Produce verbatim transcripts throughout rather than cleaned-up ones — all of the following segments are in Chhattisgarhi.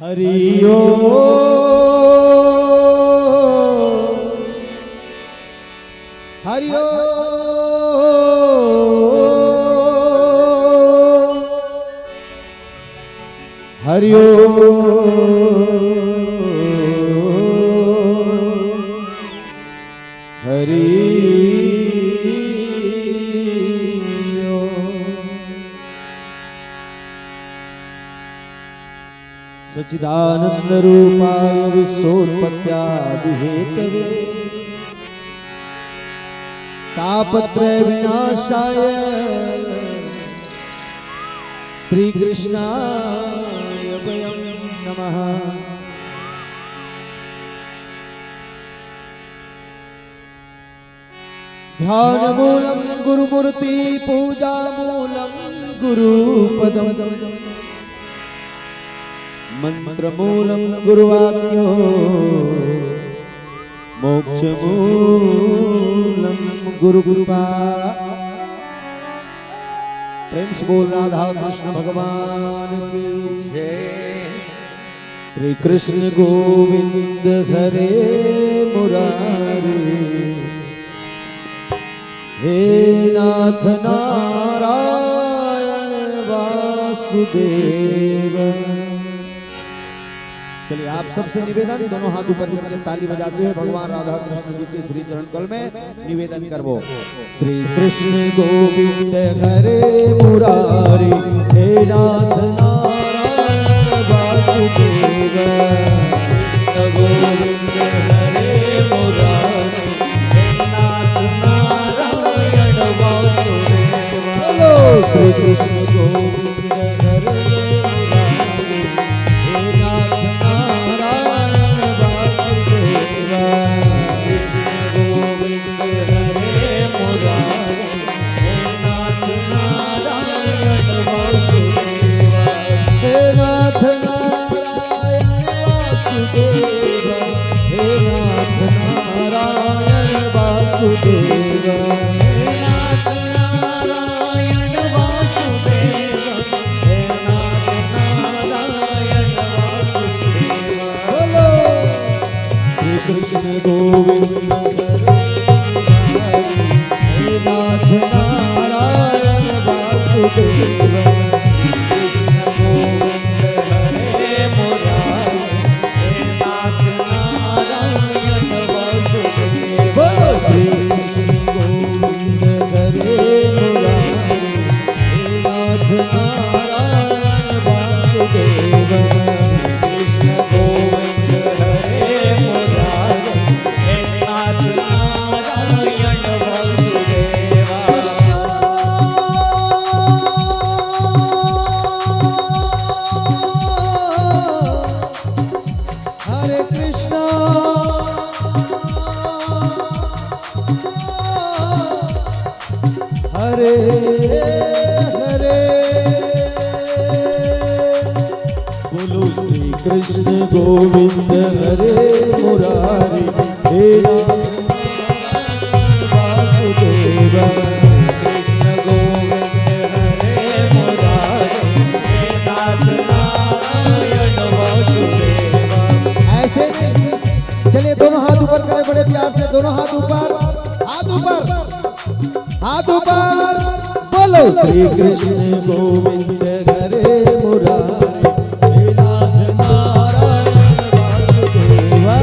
हरि ओम। हरि ओम। हरि ओम। हरि ओम। सच्चिदानंद रूपाय विश्वोत्पत्त्यादि हेतवे, तापत्रय विनाशाय श्री कृष्णाय वयं नमः। ध्यान मूलं गुरुमूर्ति, पूजा मूलं गुरुपदम, मंत्र मूलं गुरुवाक्यो, मोक्ष मूलं गुरु कृपा। प्रेम से बोल राधा कृष्ण भगवान की जय। श्री कृष्ण गोविंद हरे मुरारी, हे नाथ नारायण वासुदेव। चलिए, आप सबसे निवेदन, दोनों हाथ ऊपर करके ताली बजाते हुए भगवान राधा कृष्ण जी के श्री चरण कल में निवेदन करबो। श्री कृष्ण गोविंद हरे मुरारी, हे नाथ नारायण वासुदेव। कृष्ण गोविंद हरे मुरारी, हे नाथ नारायण वासुदेव। बोलो श्री कृष्ण गोविंद हरे मुरारी, हे नाथ नारायण वासुदेव। कृष्ण गोविंद हरे मुरारी, हे नाथ नारायण वासुदेव। हे नाथ नारायण वासुदेव, हे नाथ नारायण वासुदेव। हे नाथ नारायण वासुदेव, हे नाथ नारायण वासुदेव। बोलो श्री कृष्ण गोविंद हरे मुरारी, हे नाथ नारायण वासुदेव। कृष्ण गोविंद हरे मुरारी, हे नाथ नारायण वासुदेव। बोलो श्री कृष्ण गोविंद हरे मुरारी, हे नाथ नारायण वासुदेव। कृष्ण गोविंद हरे मुरारी, हे नाथ नारायण वासुदेव। हरे कृष्णा, हरे हरे। बोलो श्री कृष्ण गोविंद हरे मुरारी, हे नाथ वासुदेव। कृष्ण गोविंद हरे मुरारी, हे नाथ नारायण वासुदेव। ऐसे नहीं, चलिए दोनों हाथ ऊपर करें बड़े प्यार से, दोनों हाथ ऊपर, हाथ ऊपर, हाथ ऊपर। बोलो श्री कृष्ण गोविंद हरे मुरारी, हे नाथ नारायण वासुदेवा।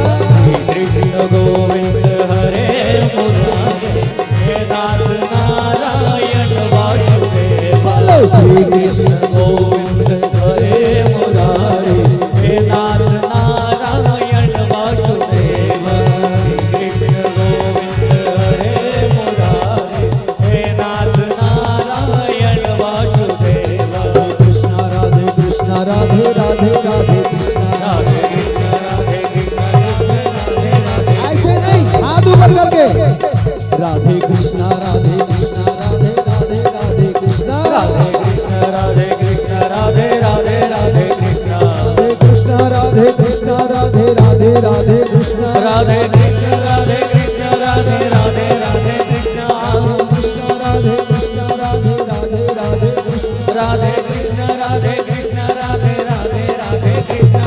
कृष्ण गोविंद हरे मुरारी, हे नाथ नारायण वासुदेवा। बोलो श्री कृष्ण गोविंद हरे मुरारी, हे नाथ नारायण वासुदेवा। कृष्ण गोविंद हरे मुरारी, हे नाथ नारायण वासुदेवा। कृष्णा राधे कृष्णा राधे राधे राधे कृष्णा। राधे कृष्णा राधे कृष्णा राधे राधे राधे। ऐसे नहीं, हाथ ऊपर करके। राधे कृष्णा राधे कृष्णा राधे राधे राधे कृष्णा। राधे कृष्णा राधे कृष्णा राधे राधे राधे कृष्णा। राधे कृष्णा राधे कृष्णा राधे राधे राधे कृष्णा। राधे कृष्णा राधे कृष्णा राधे राधे राधे कृष्णा। राधे कृष्णा राधे कृष्णा राधे राधे राधे कृष्णा। राधे कृष्णा राधे कृष्णा राधे राधे राधे कृष्णा।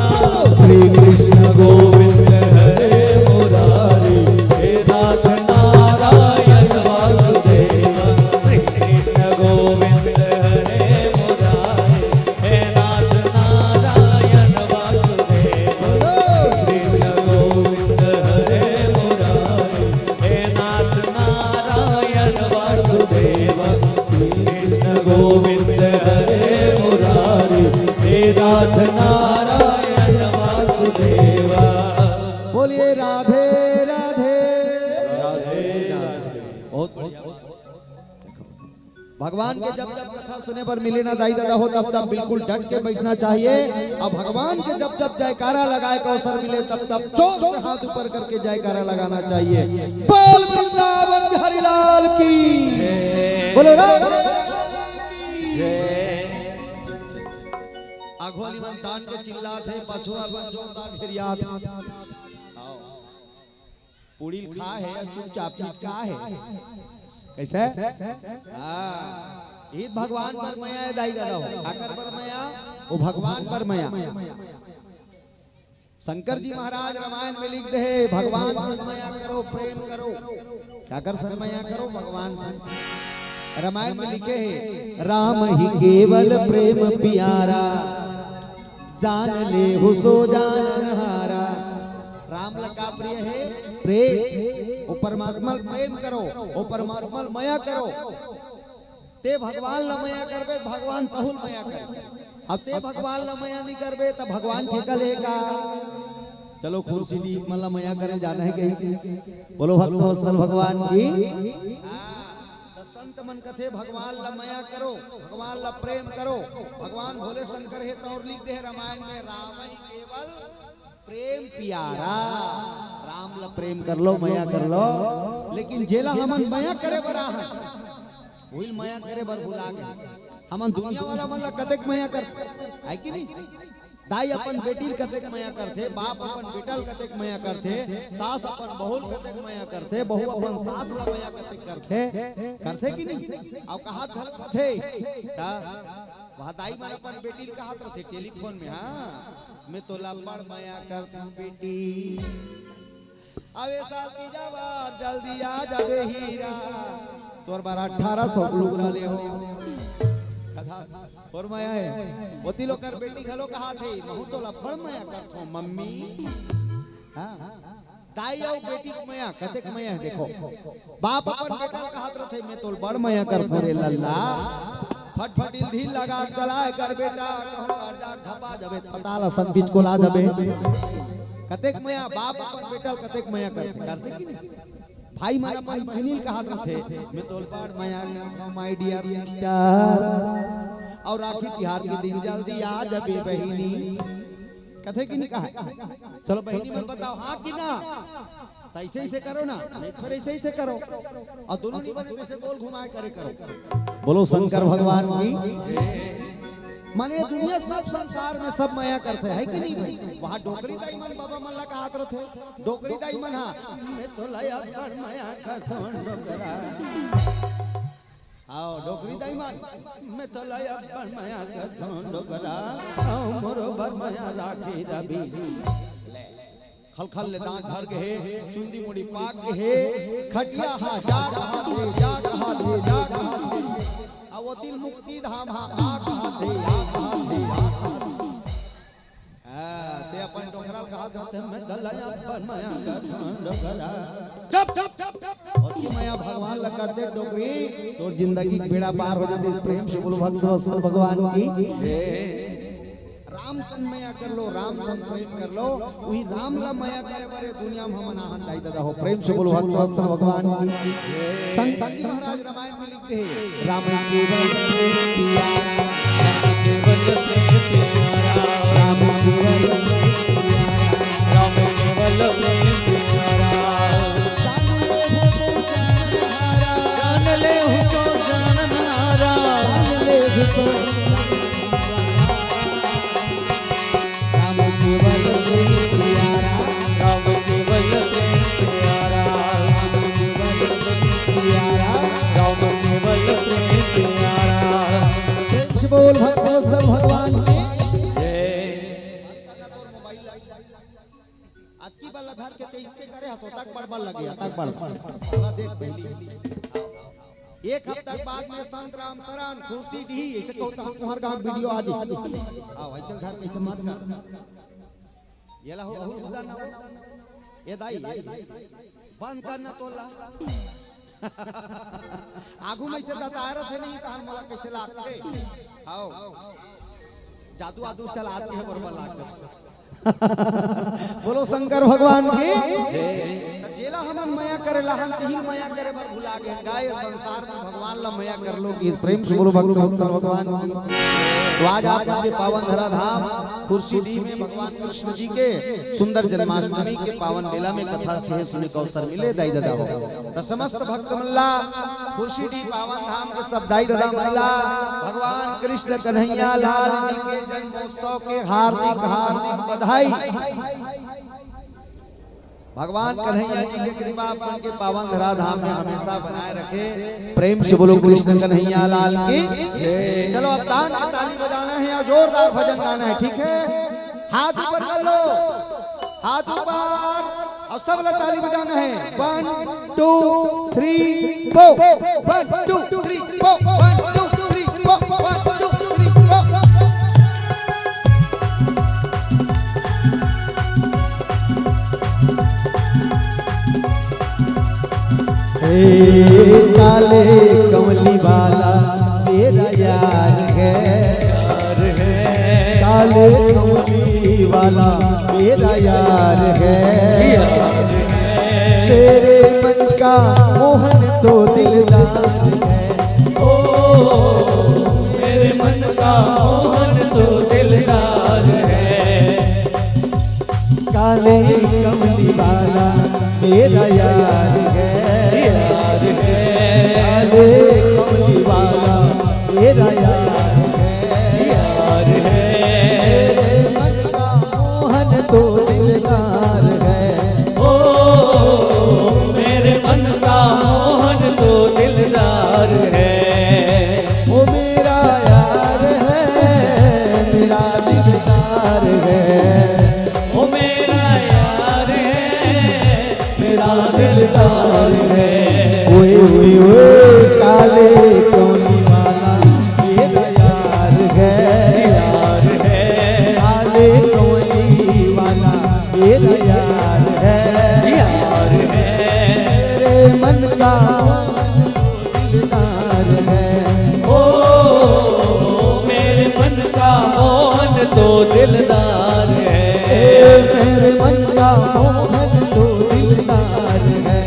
नाथ नारायण वासुदेवा। बोलिए राधे राधे। राधे राधे। बहुत बढ़िया। भगवान के जब जब कथा सुने बर मिले ना दाई ददा हो, तब तब बिल्कुल डट के बैठना चाहिए। अब भगवान के जब जब जयकारा लगाए का अवसर मिले, तब तब जोर से हाथ ऊपर करके जयकारा लगाना चाहिए। बोल वृंदावन बिहारी लाल की। बोलो राधे। आघो वाली मन तान के चिल्लात हे, पाछू वाला मन जोरदार घेरियात। पूड़ी खा हे, चुपचाप चिटका हे। कैसे? हाँ, ये भगवान बर मया हे दाई ददा हो। काकर बर मया? वो भगवान बर मया। शंकर जी महाराज रामायण में लिख दे हे, भगवान संग मया करो, प्रेम करो। काकर संग मया करो? भगवान संग। रामायण में लिखे हे, राम ही केवल प्रेम प्यारा, जान लेहु सो जानन हारा। राम ला का प्रिय हे? प्रेम। वो परमात्मा ला प्रेम करो, वो परमात्मा ला मया करो। ते भगवान ला मया करबे, भगवान तहू ला मया करबे। अब ते भगवान ला मया नहीं करबे, त भगवान ठेका लेगा। चलो खुर्सी ली, मन ला मया करे जाना हे कहीं। बोलो भक्त वत्सल भगवान की। हाँ, त संत मन कथे भगवान ला मया करो, भगवान ला प्रेम करो। भगवान भोले शंकर हे त और लिख दे हे रामायण में, राम ही केवल प्रेम प्यारा। राम ला प्रेम कर लो, मया कर लो, लेकिन जेला हमन मया करे बर आहन, उही ला मया करे बर भुला गे। हमन दुनिया वाला मन ला कतेक मया करथे, हे कि नहीं? दाई अपन बेटी ल कतेक मया करथे, बाप अपन बेटा ल कतेक मया करथे, सास अपन बहू ल कतेक मया करथे, बहू अपन सास ला मया कतेक करथे, करथे कि नहीं? अउ कहात घलो रथे, त वह दाई मन अपन बेटी ल कहात रथे टेलीफोन में, हाँ, मैं तोला बड़ मया करथंव बेटी। अबे सास की जवार जल्दी आ जाबे हीरा, तोर बर अठारह सौ लुगरा ले हो। कथा और मया हे। ओती लोग कर बेटी घलो कहाथे, महू तोला बड़ मया करथंव मम्मी। हाँ। दाई अउ बेटी के मया, कतेक मया हे देखो। बाप अपन बेटा ल कहात रथे, मैं तोला बड़ मया करथंव रे लल्ला। फटफट इल्धी लगा गलाए कर बेटा, कहूँ कर जा झपा जाबे, पताल असन बिचकोला जाबे। कतेक मया, बाप अपन बेटा ल कतेक मया करथे, करथे कि नहीं? भाई मन अपन बहिनी ल कहात रथे, मैं तोला बड़ मया करथंव my dear sister। अउ राखी तिहार के दिन जल्दी आ जाबे बहिनी। कथे कि नहीं कहा? चलो बहिनी मन बताओ, हाँ कि ना? त ऐसे ऐसे करो ना, नहीं फिर ऐसे ऐसे करो। अउ दोनों नहीं बने त ऐसे गोल घुमाए करे करो। बोलो शंकर भगवान की। माने दुनिया सब संसार में सब मया करथे, हे कि नहीं भाई? वहाँ डोकरी दाई मन बाबा मन ला कहात रथे, डोकरी दाई मन, हाँ, मैं तोला अब्बड़ मया करथंव डोकरा। आओ डोकरी दाई मन, मैं तोला अब्बड़ मया करथंव डोकरा, अउ मोरो बर मया राखी रबी। खलखल ले दांत धर गे हे, चुंदी मुड़ी पाक गे हे, खटिया हा जा कहाथे, जा कहाथे, जा कहाथे। अउ ओती ल मुक्ति धाम हा आ कहाथे, आ कहाथे, आ कहाथे। हाँ, ते अपन डोकरा ल कहाथे, मैं तोला अब्बड़ मया करथंव डोकरा। चुप, चुप, चुप, चुप। ओती मया भगवान ला करथे डोकरी, तोर जिंदगी के बेड़ा पार हो जाथे। प्रेम से बोलो भक्त वत्सल भगवान की। राम संग मया कर लो, राम संग प्रेम कर लो, उही राम ला मया करे बर ये दुनिया में हमन आहन दाई ददा हो। प्रेम से बोलो भक्त वत्सल भगवान की। संत, संत जी महाराज रामायण में लिखते हैं, राम केवल प्रेम प्यारा, राम केवल प्रेम प्यारा, राम केवल प्रेम प्यारा, राम केवल प्रेम प्यारा। जान ले हो तो जानन हारा, जान ले हो तो जानन हारा, जान ले हो तो राम केवल प्रेम प्यारा। राम केवल प्रेम प्यारा। राम केवल प्रेम प्यारा। राम केवल प्रेम प्यारा। प्रेम से बोल भक्त वत्सल भगवान की। जय। अतकी बल धर के तेईस से करे हस, ओतक बड़ बल लगे, अतक बड़ बल। थोड़ा देख पहली। एक हफ्ता के बाद में संत राम शरण खुशी दी, ऐसे कहूँ तो हम तुम्हारे गाँव वीडियो आ जाए। आओ, भाई चल घर कैसे मत कर। ये ला हो, अहुल खुदा ना हो। ये दाई, बंद करना तोला। आगू में से दतारत हे नहीं, तहान मोला कैसे लागथे? आओ। जादू आदू चला आती है बरोबर लागत। बोलो शंकर भगवान की। त जेला हमन मया करे लाहन, तिहिल मया करे बर भुला गे। गाय संसार में भगवान ला मया कर लो कि प्रेम से बोलो भक्त वत्सल भगवान की। तो आज आप मन के पावन धरा धाम खुर्सीडीह में भगवान कृष्ण जी के सुंदर जन्माष्टमी के पावन बेला में कथा कहे सुने का अवसर मिले दाई ददा हो। त समस्त भक्त मन ला खुर्सीडीह पावन धाम के सब दाई ददा मन ला भगवान कृष्ण कन्हैया लाल जी के जन्मोत्सव के हार्दिक हार्दिक बधाई। भगवान कन्हैया जी के कृपा अपन के पावन धरा धाम में हमेशा बनाए रखे। प्रेम से बोलो कृष्ण कन्हैया लाल की। चलो अब तान के ताली बजाना है और जोरदार भजन गाना है, ठीक है? हाथ ऊपर कर लो, हाथ ऊपर, और सब लोग ताली बजाना है। One two three four, one two three four, one two three four, one two three four। हे काले कमली वाला मेरा यार है, यार है। काले कमली वाला मेरा यार है, यार है। तेरे मन का मोहन तो दिलदार है। ओ, मेरे मन का मोहन तो दिलदार है। काले कमली वाला मेरा यार है, यार है। काले कमली वाला मेरा यार है, यार है। मेरे मन का मोहन तो दिलदार है। ओ, मेरे मन का मोहन तो दिलदार है। ओ मेरा यार है, मेरा दिलदार है। ओ मेरा यार है, मेरा दिलदार है। ओए, ओए, ओए, काले कमली वाला मेरा यार है, यार है। काले कमली वाला मेरा यार है, यार है। मेरे मन का दिलदार है। ओ, मेरे मन का मोहन तो दिलदार है। ए, मेरे मन का मोहन तो दिलदार है।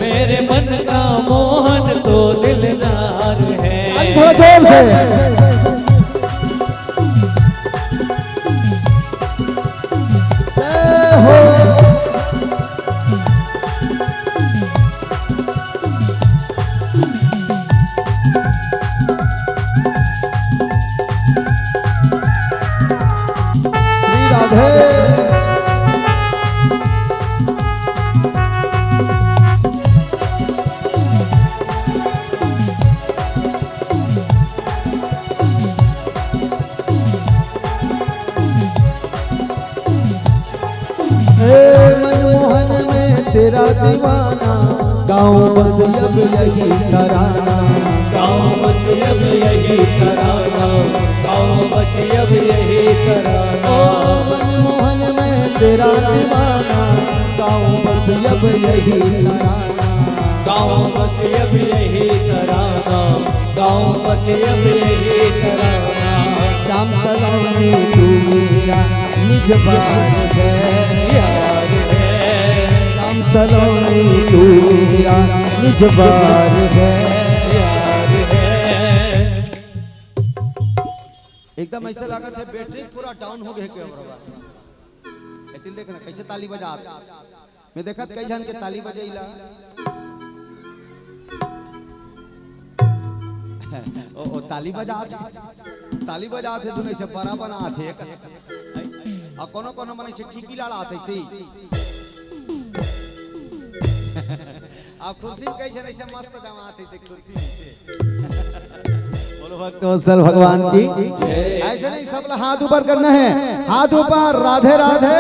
मेरे मन का मोहन तो दिलदार है। ताली थोड़ा जोर से। जय हो। श्री राधे। ए मनमोहन मैं तेरा दीवाना, गाँव बस अब यही तराना। गाँव बस अब यही तराना, गाँव बस अब यही तराना। ओ मनमोहन मैं तेरा दीवाना, गाँव बस अब यही तराना। गाँव बस अब यही तराना, गाँव बस अब यही तराना। श्याम सलोनी तू मेरा निज बार है, यार है। श्याम सलोनी तू मेरा निज बार है, यार है। एकदम ऐसे लागत है बैटरी पूरा डाउन हो गए के बराबर। लेकिन देख ना कैसे ताली बजात। मैं देखत कई झन के ताली बजइला। ओ, ओ, ताली बजात, ताली बजात हे, दुनो से बड़ा बनात हे। अउ कोनो कोनो मन से ठीकी लड़ात हे, सही। अउ कुर्सी में कई झन ऐसे मस्त जमात हे, ऐसे कुर्सी में से। बोलो भक्त वत्सल भगवान की। ऐसे नहीं, सबला हाथ ऊपर करना है, हाथ ऊपर, राधे राधे।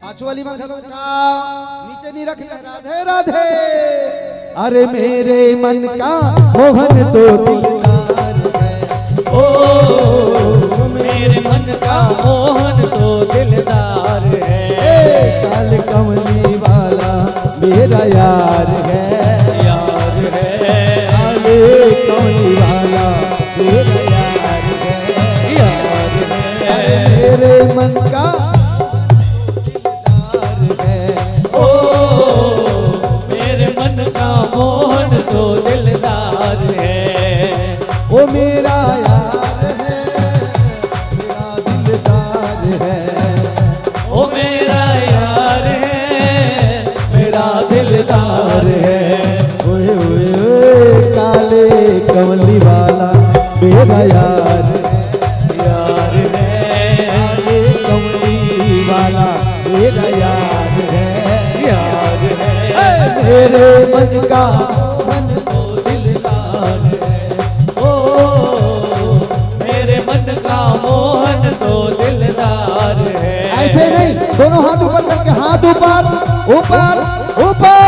पाछू वाली मन घलो उठाओ, नीचे नहीं रखना। राधे राधे। अरे मेरे मन का मोहन तो दिलदार है। ओ, मेरे मन का मोहन तो दिलदार है। ए, काल कमली वाला मेरा यार है। यार है। काले कमली वाला मेरा यार करके हाथ ऊपर, ऊपर, ऊपर।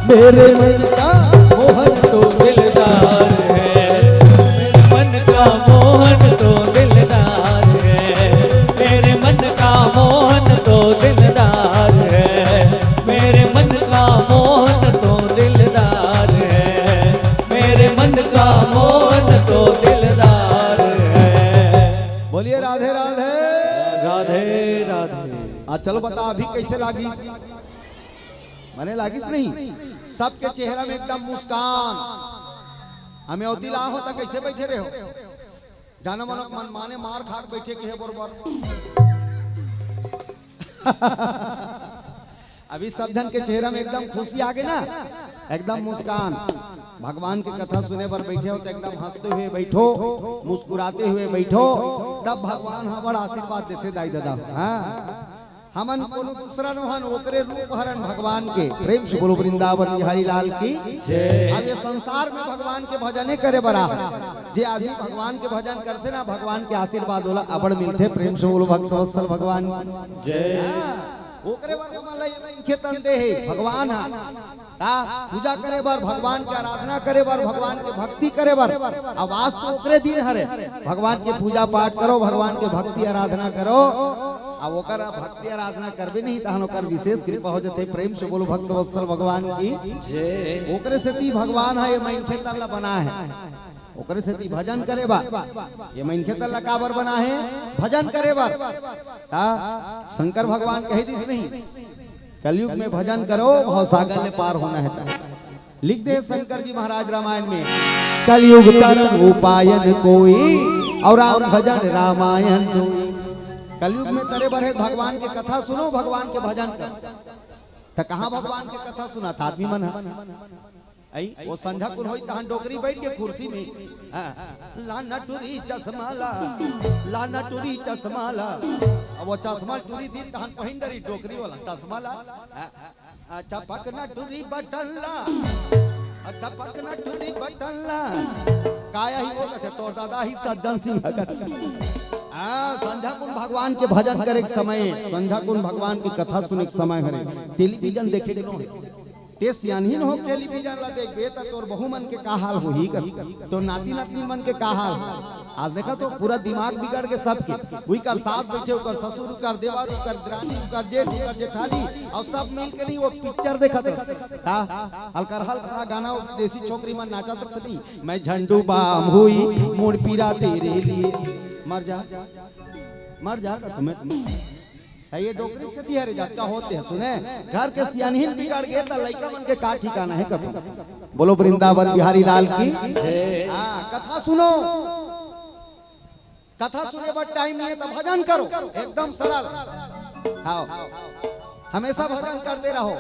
मेरे मन का मोहन तो दिलदार है, मेरे मन का मोहन तो दिलदार है, मेरे मन का मोहन तो दिलदार है, मेरे मन का मोहन तो दिलदार है, मेरे मन का मोहन तो दिलदार है। बोलिए राधे राधे। राधे राधे। आ, चलो बता, अभी कैसे लागिस? मने लागिस नहीं? सबके चेहरा में एकदम मुस्कान। हमें ओती ला होता, कैसे बैठे रहे हो? जानो मनो मन माने मार खा के बैठे के है बरोबर। अभी सब झन के चेहरा में एकदम खुशी आ गई ना, एकदम मुस्कान। भगवान के कथा सुने बर बैठे हो तो एकदम हंसते हुए बैठो, मुस्कुराते हुए बैठो, तब भगवान ह बड़ आशीर्वाद देथे दाई ददा। हाँ, हमन कोनो दूसरा नोहन, ओकरे रूप हरन भगवान के। प्रेम से बोलो वृंदावन बिहारी लाल की। जय। अब ये संसार में भगवान के भजने करे बर आ, जे आदमी भगवान के भजन करथे ना, भगवान के आशीर्वाद ओला अबड़ मिलथे। प्रेम से बोलो भक्त वत्सल भगवान की। जय। हाँ, ओकरे बर हमन ला ये मनखे तन दे हे भगवान ह। का पूजा करे बर, भगवान के आराधना करे बर, भगवान के भक्ति करे बर। अब आज तो ओकरे दिन हरे, भगवान के पूजा पाठ करो, भगवान के भक्ति आराधना करो। अब ओकर भक्ति आराधना करबे नहीं, तहन ओकर विशेष कृपा हो जथे। प्रेम से बोलो भक्त वत्सल भगवान की। जय। ओकरे सेती भगवान ह ये मनखे तन ला बनाए हे। ओकरे सेती भजन करे बर। ये मनखे तन ला काबर बना हे? भजन करे बर। ता शंकर भगवान कहि दिस नहीं, कलयुग में भजन करो, भव सागर ले पार होना है। ता लिख दे शंकर जी महाराज रामायण में, "कलयुग तरन उपाय न कोई, और राम भजन रामायण होई।" कलयुग में तरे बर हे भगवान के कथा सुनो, भगवान के भजन कर। त कहाँ भगवान के कथा सुनात आदमी मन ह? आई, वो संझा कुन होई तहन डोकरी बैठ के कुर्सी में, हाँ, "ला ना टुरी चश्मा ला, ला ना टुरी चश्मा ला।" अब वो चश्मा टुरी दिन तहन पहिन डरी डोकरी वाला चश्मा ला, हाँ, "अच्छा पकना टुरी बटन ला, अच्छा पकना टुरी बटन ला।" काय ही बोलत हे तोर दादा ही सज्जन सिंह ह कथे। हाँ, संझा कुन भगवान के भजन करे के समय, संझा कुन भगवान के कथा सुने के समय हरे, टेलीविजन देखे के नो हे। ते सियानहीन हो टेलीविजन ला देखबे त तोर बहू मन के का हाल होही कथे, तोर नाती नतनी मन के का हाल हो। आज देखा तो पूरा दिमाग बिगड़ के सबके, उही कर सास बैठे, उकर ससुर, उकर देवर, उकर दरानी, उकर जेठ, उकर जेठानी, और सब मिल के नहीं वो पिक्चर देखत रहे। का हल्कर हल्का गाना वो देसी छोकरी मन नाचत रहे नहीं, "मैं झंडू बाम हुई, मुड़ पीरा तेरे लिए।" मर जा, मर जा कथे मैं। त ये डोकरी सेती हरे जतका होत हे सुने, घर के सियानहीन बिगड़ गे त लइका मन के का ठिकाना हे कथो। बोलो वृंदावन बिहारी लाल की। जय। हाँ, कथा सुनो, कथा सुने बर टाइम नहीं हे त भजन करो, एकदम सरल। हाँ, हमेशा भजन करते रहो।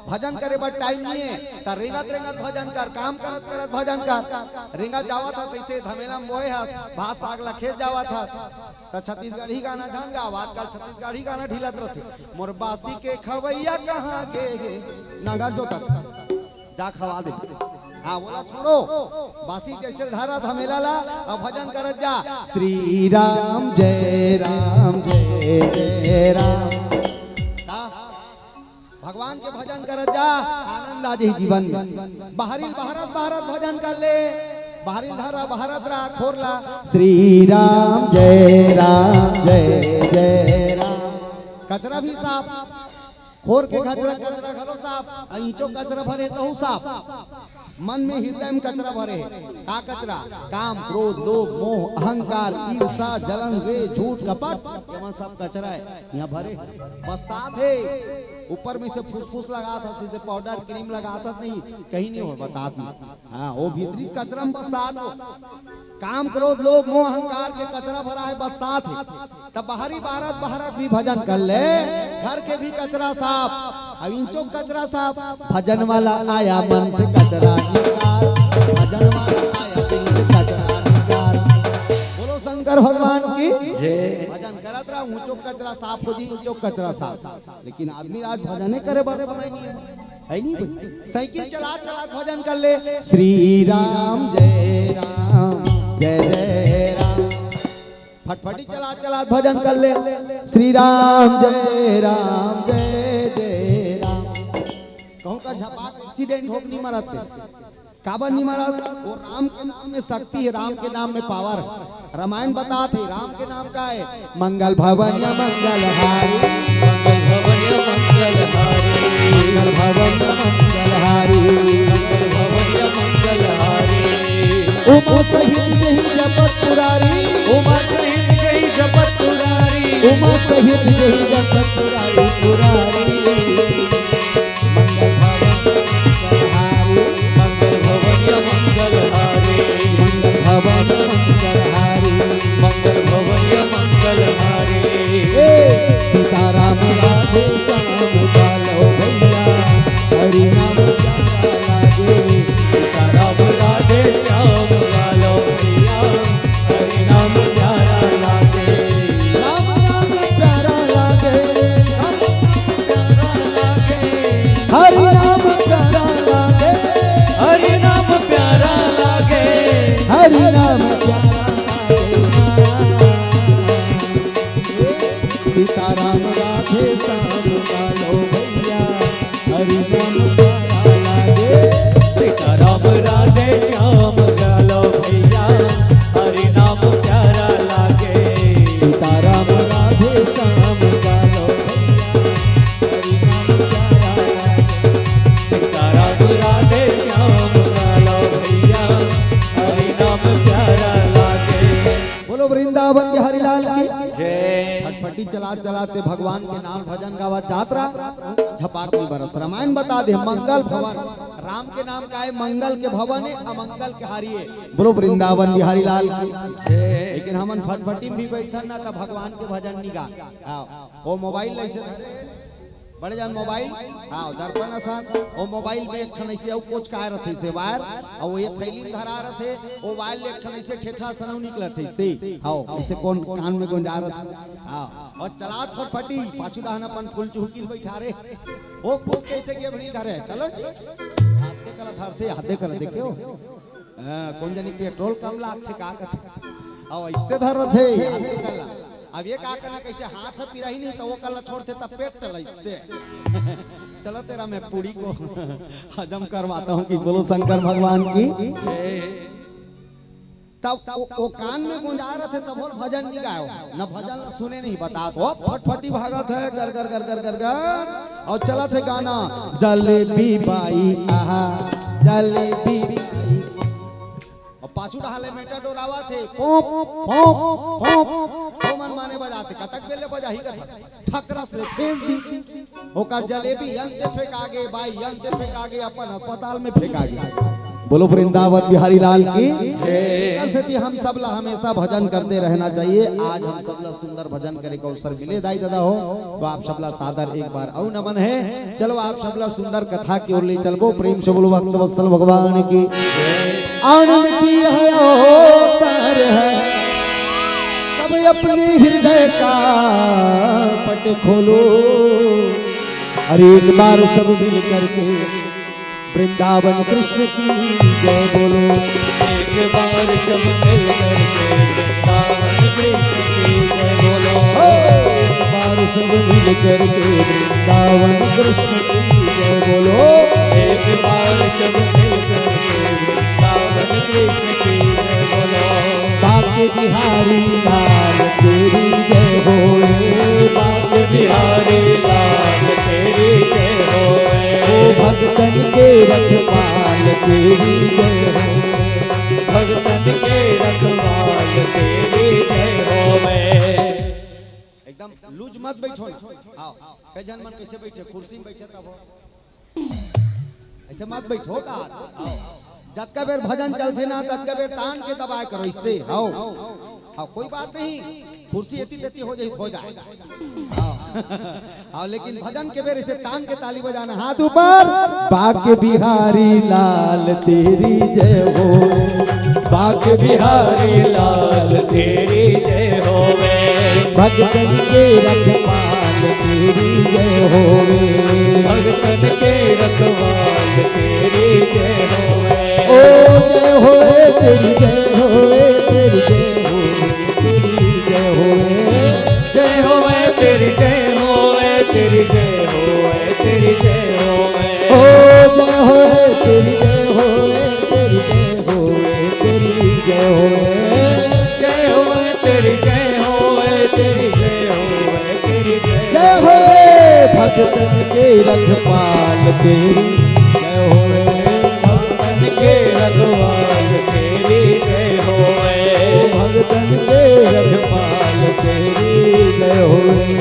भजन करे बर टाइम नहीं हे त रेंगत रेंगत भजन कर, काम करत करत भजन कर। रेंगत जावत हस, अइसे धमेला म बोए हस, भात साग ला खेत जावत हस, त छत्तीसगढ़ी गाना झन गाव, आजकल छत्तीसगढ़ी गाना ढिलत रथे। "मोर बासी के खवैया कहाँ गे हे?" नांगर जोतत, जा खवा दे। हाँ, बोला छोड़ो, बासी जैसे धरा धमेला ला, अब भजन करत जा, "श्री राम जय राम जय जय राम।" का? भगवान के भजन करत जा, आनंद आ जाही जीवन में। बाहरी बहरत बहरत भजन कर ले, बाहरी धरा बहरत रहा, खोर ला, "श्री राम जय राम जय जय राम।" कचरा भी साफ, खोर के कचरा, कचरा घलो साफ, आ ईंचो कचरा भरे तहू साफ। मन में हृदय में कचरा भरे हे। का कचरा? काम, क्रोध, लोभ, मोह, अहंकार, ईर्षा, जलन, द्वेष, झूठ, कपट, ये मन सब कचरा हे। यहाँ भरे हे। बस्सात हे। ऊपर में से फुसफुस लगात हस, जैसे पाउडर क्रीम लगात हस नहीं, कहीं नहीं हो बतात में। हाँ, वो भीतरी कचरा में बस्सात हो। काम, क्रोध, लोभ, मोह, अहंकार के कचरा भरा हे, बस्सात हे। तब बाहरी बहरत बहरत भी भजन कर ले, घर के भी कचरा साफ, अब इंचो कचरा साफ। भजन वाला आया मन से कचरा निकाल, भजन वाला आया दिल से कचरा निकाल। बोलो शंकर भगवान की। जय। भजन करत रहा, ऊंचो कचरा साफ हो जी, ऊंचो कचरा साफ। लेकिन आदमी आज भजने करे बर समय नहीं हे। हे नहीं भाई? साइकिल चला चला भजन कर ले, "श्री राम जय राम जय जय राम।" फटफटी चला चला भजन कर ले। श्री राम जय राम जय जय राम। कहूँ का झपाक एक्सीडेंट होके नहीं मरत हे। काबर नहीं मरत? वो राम के नाम में शक्ति है, राम के नाम में पावर है। रामायण बताथे राम के नाम का है, मंगल भवन या मंगल हारी। मंगल भवन या मंगल हारी। मंगल भवन या मंगल हारी। मंगल भवन या मंगल हारी। उमा सहित जही जपत पुरारी। उमा सहित जही जपत पुरारी। उमा सहित जही जपत पुरारी पुरारी। मंगल भवन मंगल हारी। मंगल भवन या मंगल हारी। मंगल भवन मंगल हारी। मंगल भवन या मंगल हारी। ए, सीताराम राधे श्याम गा लो भैया, हरि नाम प्यारा लागे। सीताराम राधे श्याम गा लो भैया, हरि नाम प्यारा लागे। राम नाम प्यारा लागे। हरि नाम प्यारा लागे। हरि नाम प्यारा लागे। हरि नाम प्यारा लागे। सीताराम राधे श्याम गा लो भैया, हरि नाम प्यारा लागे। सीताराम राधे श्याम गा लो भैया, हरि नाम प्यारा लागे। सीताराम राधे श्याम गा लो भैया, हरि नाम प्यारा लागे। सीताराम राधे श्याम गा लो भैया, हरि नाम प्यारा लागे। बोलो वृंदावन बिहारी लाल की जय। फटफटी चला चलाते भगवान के नाम भजन गावा जात्रा। झपाक नहीं बरस। रामायण बता दे मंगल भवन। राम के नाम का है, मंगल के भवन है, अमंगल के हारी है। बोलो वृंदावन बिहारी लाल की जय। लेकिन हमन फटफटी में भी बैठन ना तो भगवान के भजन नहीं गा। हाँ, वो मोबाइल ऐसे बड़े जान मोबाइल, हाँ, दर्पण असन, वो मोबाइल में एक ठन ऐसे अउ कोच काय रथे से वायर, अउ वो ये थैली में धरा रथे, वो वायर ले एक ठन ऐसे ठेठा असन अउ निकलत हे से, हाँ, ऐसे कोन कान में गुंजा रथे, हाँ, अउ चलात फटफटी, पाछू डहन अपन फुल चुहकी ल बैठा रे, वो फुल कैसे के बड़ी धरे, चलो जी, हाथे कला धरथे, हाथे कला देखे हो। हाँ, कोन जनी पेट्रोल कम लागथे का कथे। अउ ऐसे धर रथे, हाथ निकाला। अब ये का करना, कैसे हाथ ह पिराही नहीं तो वो कल्ला छोड़थे तब पेट तला इससे। चलो तेरा मैं पूरी को हजम करवाता हूँ कि बोलो शंकर भगवान की। तब वो, वो कान में गुंजा रथे तब बोल भजन नहीं गायो, न भजन ला सुने नहीं बतात हो, फटफटी भागत है, गर, गर, गर, गर, गर, गर, अउ चलत हे गाना, जलेबी बाई आहा, जलेबी बाई। अउ पाछू डहाले मेटा डोरावत हे, पोंप, पोंप, पोंप, वो मन माने बजाथे, कतक बेले बजाही कथा, ठकरस ले ठेस दी। ओकर जलेबी अंत फेंका गे, बाई अंत फेंका गे, अपन अस्पताल में फेंका गे। बोलो वृंदावन बिहारी लाल की। एकर सेती हम सब ला हमेशा भजन करते रहना चाहिए। आज हम सब ला सुंदर भजन करे के अवसर मिले दाई ददा हो, तो आप सब ला सादर एक बार अउ नमन है। चलो आप सब ला सुंदर कथा की ओर ले चलबो। प्रेम से बोलो भक्त वत्सल भगवान की। आनंद की है अवसर है, सब अपने हृदय का पट खोलो। अरे एक बार सब मिल करके वृंदावन कृष्ण की जय बोलो। एक बार सब मिल करके वृंदावन कृष्ण की जय बोलो। हो, एक बार सब मिल करके वृंदावन कृष्ण की जय बोलो। एक बार सब मिल करके वृंदावन कृष्ण की जय बोलो। बांके बिहारी लाल तेरी जय होए। बांके बिहारी लाल तेरी जय होए। ओ भक्तन के रखवाल तेरी जय होए। भक्तन के रखवाल तेरी जय होए। एकदम लूज मत बैठो ना। आओ, कई झन मन कैसे बैठे, कुर्सी में बैठे तब हो। ऐसे मत बैठो का। जतका बेर भजन चलथे ना, ततका बेर तान के दबाए करो, इससे। हाओ। हाँ, कोई बात नहीं, कुर्सी एती तेती हो जाए, हो जाए। हाँ। हाँ, लेकिन भजन के बेर इसे तान के ताली बजाना, हाथ ऊपर। बांके बिहारी लाल तेरी जय हो। बांके बिहारी लाल तेरी जय होवे। भक्तन के रखवाल तेरी जय होवे। भक्तन के रखवाल तेरी जय होवे। ओ जय होए तेरी जय होए, तेरी जय होए, तेरी जय भक्तन के रखवाल तेरी जय होए। भक्तन के रखवाल तेरी जय होए। भक्तन के रखवाल तेरी जय होए।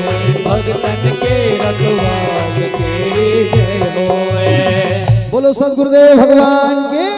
भक्तन के रखवाल तेरी जय होए। बोलो सतगुरुदेव भगवान की।